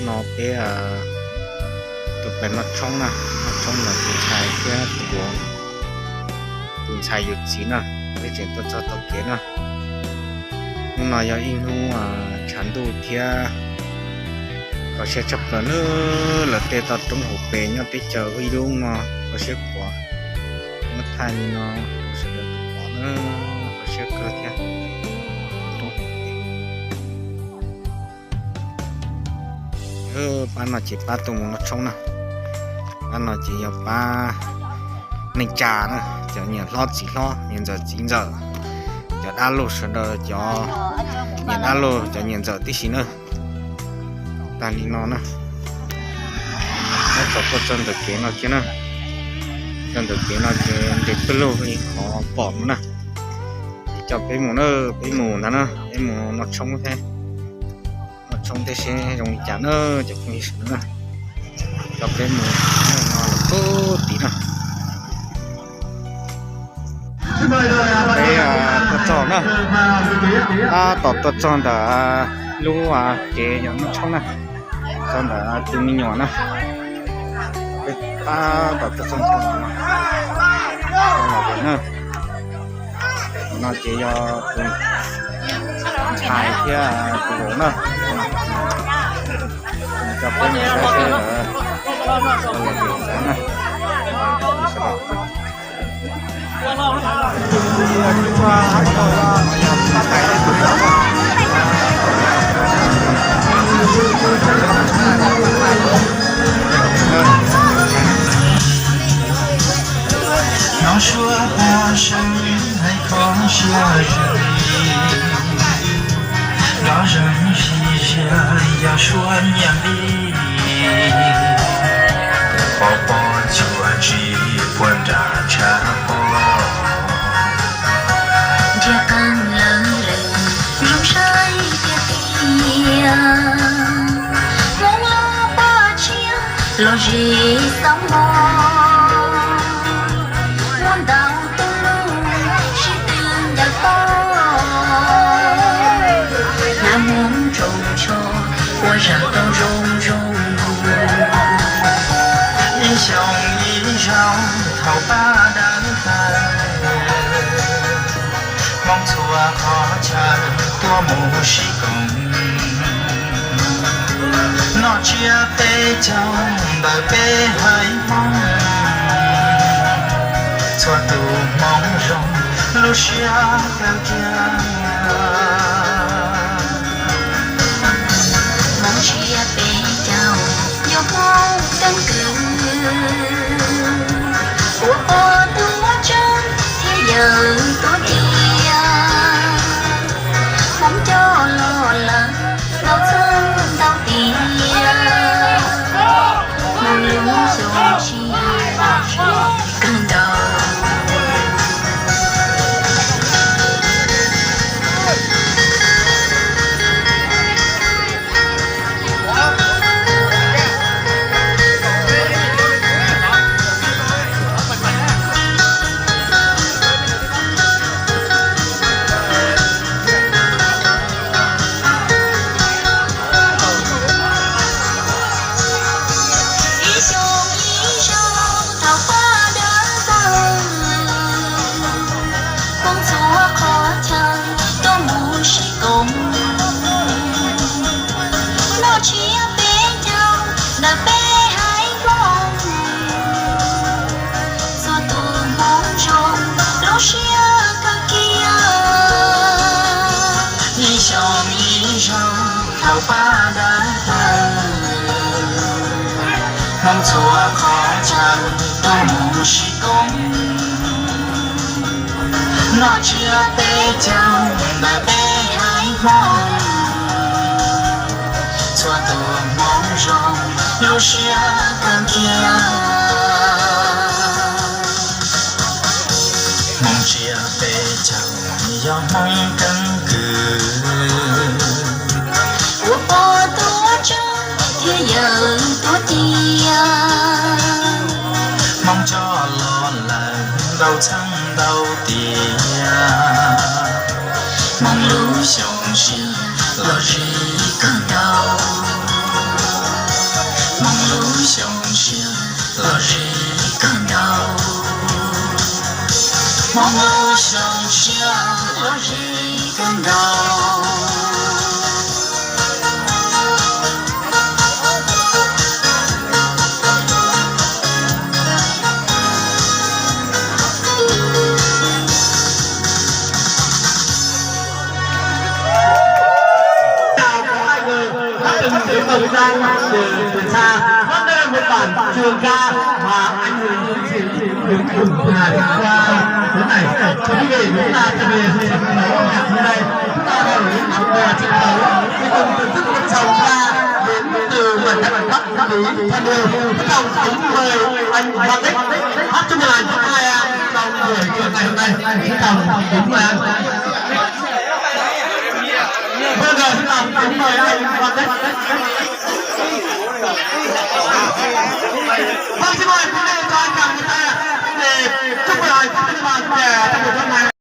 No peb tuaj pem Noj Tshoob na, Noj Tshoob ntawm tus ntxhais thiab tus, tus ntxhais yawm txiv na, peb tseem tuaj txog tom kev na. Hnub no yog ib hnub tshav ntuj thiab kho siab tshaj plaws na, lawv tej toj roob hauv pes nyob teb chaws ib lub no kho siab khuav, muab thaij li no rau sawv daws tau pom na, kho siab kawg thiab. Pab no ces pab tuaj mus Noj Tshoob na, pab no ces yog pab neej tsa na, cov niam hlob txiv hlob, niam ntxawm txiv ntxawm, cov dab laug sawv daws, cov niam dab laug cov niam ntxawm tib si na. Tag li no na, tab tom tuaj txog ntawm kev no kiag na, txog ntawm kev no ces nres pawg lug li qhov pom no na. Coj peb mus na, peb mus ntag na, peb mus Noj Tshoob thiab, Noj Tshoob thiab seb zoo li cas na cov phooj ywg sawv daws na. Coj peb mus no los pub tid na. Peb tuaj txog na, tab tom tuaj txog ntawm lub kev yog Noj Tshoob na, txog ntawm tus me nyuam na. Peb tab tom tuaj txog ntawm no na. No ces yog tus ntxhais thiab tus vauv na. Coj peb mus saib seb lawv ua li cas na. Nov suav pog seev hais kho siab zim, nov zeeg fij ziag yog suav nyiaj nplij, pov pob tsuas ntsis puag nram tshav pob. Nrhiav qeej lawv lwm zoo saib tiag tiag, Hmoob lub paj tsiab los zis xav mos, muaj ntau tus lug sib tw ncaws pob, hnav Hmoob tsoos tsho ua zaj tau zoo zoo. Ib xyoos ib zaug thaum pab dawb paws, Hmoob txhua qhov chaw tuaj mus sib koom, noj tsiab peb caug ntawm peb haiv Hmoob, txhua tus Hmoob zoo lub siab kawg kiag. Hmoob tsiab peb caug yog Hmoob keeb kwm, ua pog tuav tseeb thiab yawm tuav tiag, Hmoob coj los lawm ntau txheej ntau tiam, Hmoob lub xyoo tshiab kawg nkaus. Ib xyoos ib zaug thaum pab dawb paws, Hmoob txhua qhov chaw tuaj mus sib koom, noj tsiab peb caug ntawm peb haiv Hmoob, txhua tus Hmoob zoo lub siab kawg kiag. Ib xyoos ib zaug thaum pab dawb paws, Hmoob txhua qhov chaw tuaj mus sib koom, noj tsiab peb caug ntawm peb haiv Hmoob, txhua tus Hmoob zoo lub siab kawg kiag. Hmoob tsiab peb caug yog Hmoob keeb kwm, ua pog tuav tseeb thiab yawm tuav tiag, Hmoob coj los lawm ntau txheej ntau tiam, Hmoob lub xyoo tshiab los zis kawg nkaus. Chào các anh, các từng tiểu cầu Việt Nam, từ, từ xa. Hôm nay là một bản trường ca mà anh Huỳnh Duy Thịnh hứng thú là qua cuốn này. Thưa quý vị, chúng ta chuẩn bị sân khấu nhạc hôm nay, chúng ta hãy hứng thú và trình bày cái phần thưởng rất quan trọng ra đến từ Ngoại trưởng Bắc Mỹ Thân Hương. Trân trọng kính mời anh Văn Ích hát cho một làn thứ hai trong buổi chiều ngày hôm nay. Trân trọng kính mời anh. Vâng, rồi, xin lòng kính mời anh Văn Tết. Vâng, xin mời quý vị cho anh chàng guitar để chúc mừng hai chàng guitar trong buổi